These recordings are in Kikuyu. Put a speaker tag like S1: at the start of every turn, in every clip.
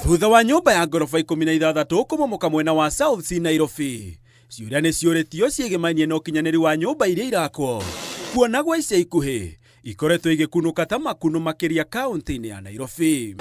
S1: Thutha wa nyũmba ya ngoroba 16 kũmomoka mwena wa South C Nairobi, ciũria nĩ ciũrĩtio ciĩgĩmainie na ũkinyanĩru wa nyũmba iria irakwo, kuona gwa ica ikuhĩ ikoretwo igĩkunũka ta makunũ makĩria kaunti-inĩ ya Nairobi.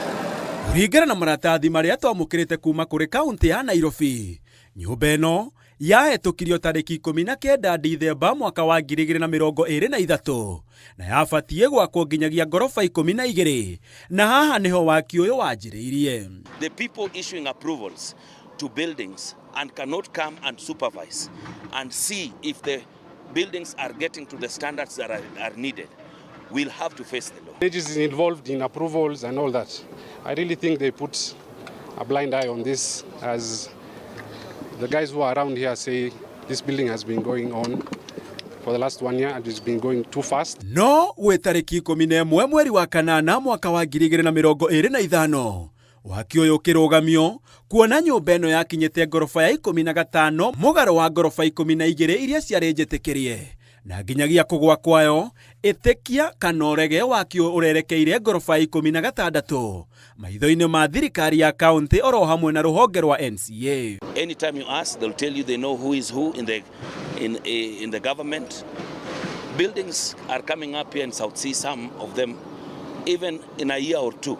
S1: Kũringana na maratathi marĩa twamũkĩrĩte kuma kũrĩ kaunti ya Nairobi, nyũmba ĩno yahetũkirio tarĩki 19 Dithemba mwaka wa 2023 na yabatiĩ gwakwo nginyagia ngoroba 12 na haha nĩho waki ũyũ wanjĩrĩirie.
S2: The people issuing approvals to buildings and cannot come and supervise and see if the buildings are getting to the standards that are needed will have to face the law.
S3: Agencies involved in approvals and all that. I really think they put a blind eye on this, as the guys who are around here say this building has been going on for the last one year and it's been going too fast.
S1: No gwĩ tarĩki 11 mweri wa kanana mwaka wa 2025 waki ũyũ ũkĩrũgamio kuona nyũmba ĩno yakinyĩte ngoroba ya 15 mũgarũ wa ngoroba 12 iria ciarĩ njĩtĩkĩrie na nginyagia kũgwa kwayo ĩtĩkia kana ũrege waki ũyũ ũrerekeire ngoroba ya 16 maitho-inĩ ma thirikari ya kaunti oro hamwe na rũhonge rwa NCA.
S2: Anytime you ask, they'll tell you they know who is who in the government. Buildings are coming up here in South C, some of them, even in a year or two,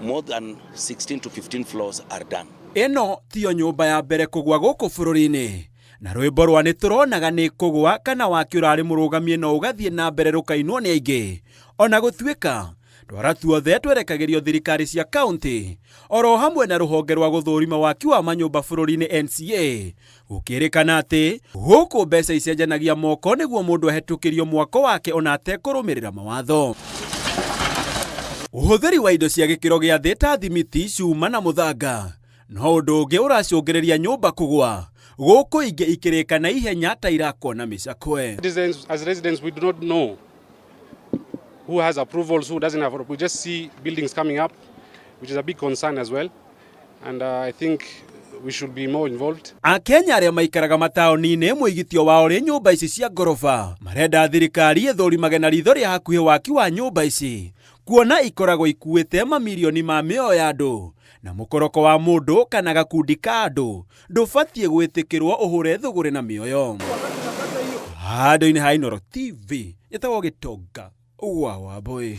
S2: more than 16 to 15 floors are done.
S1: Ĩno tiyo nyũmba ya mbere kũgwa gũkũ bũrũri-inĩ na rwĩmbo rwa nĩ tũronaga nĩ kũgwa kana waki ũrarĩ mũrũgamie no ũgathiĩ na mbere rũkainwo nĩ aingĩ ona gũtuĩka twara tuothe twerekagĩrio thirikari cia kaunti oro hamwe na rũhonge rwa gũthũrima waki wa manyũmba bũrũri-inĩ NCA gũkĩrĩkana atĩ gũkũ mbeca icenjanagia moko nĩguo mũndũ ahetũkĩrio mwako wake ona atekũrũmĩrĩra mawatho. Ũhũthĩri wa indo cia gĩkĩro gĩa thĩ ta thimiti, cuma na mũthanga no ũndũ ũngĩ ũracũngĩrĩria nyũmba kũgwa gũkũ ingĩ ikĩrĩka na ihenya ta irakwo na mĩcakwe.
S3: As residents, we do not know who has approvals, who doesn't have. We just see buildings coming up, which is a big concern as well. And I think we should be more involved.
S1: Akenya arĩa maikaraga mataũni-inĩ mũigitio wao rĩ nyũmba ici cia ngoroba marenda thirikari ĩthũrimage na ritho rĩa hakuhĩ waki wa nyũmba ici kuona ikoragwo ikuĩte mamirioni ma mĩoyo ya andũ na mũkoroko wa mũndũ kana gakundi ka andũ ndũbatiĩ gwĩtĩkĩrwo ũhũre thũgũrĩ na mĩoyo. Handũ-inĩ ha Inooro TV, njĩtagwo Gĩtonga wa Wambũi.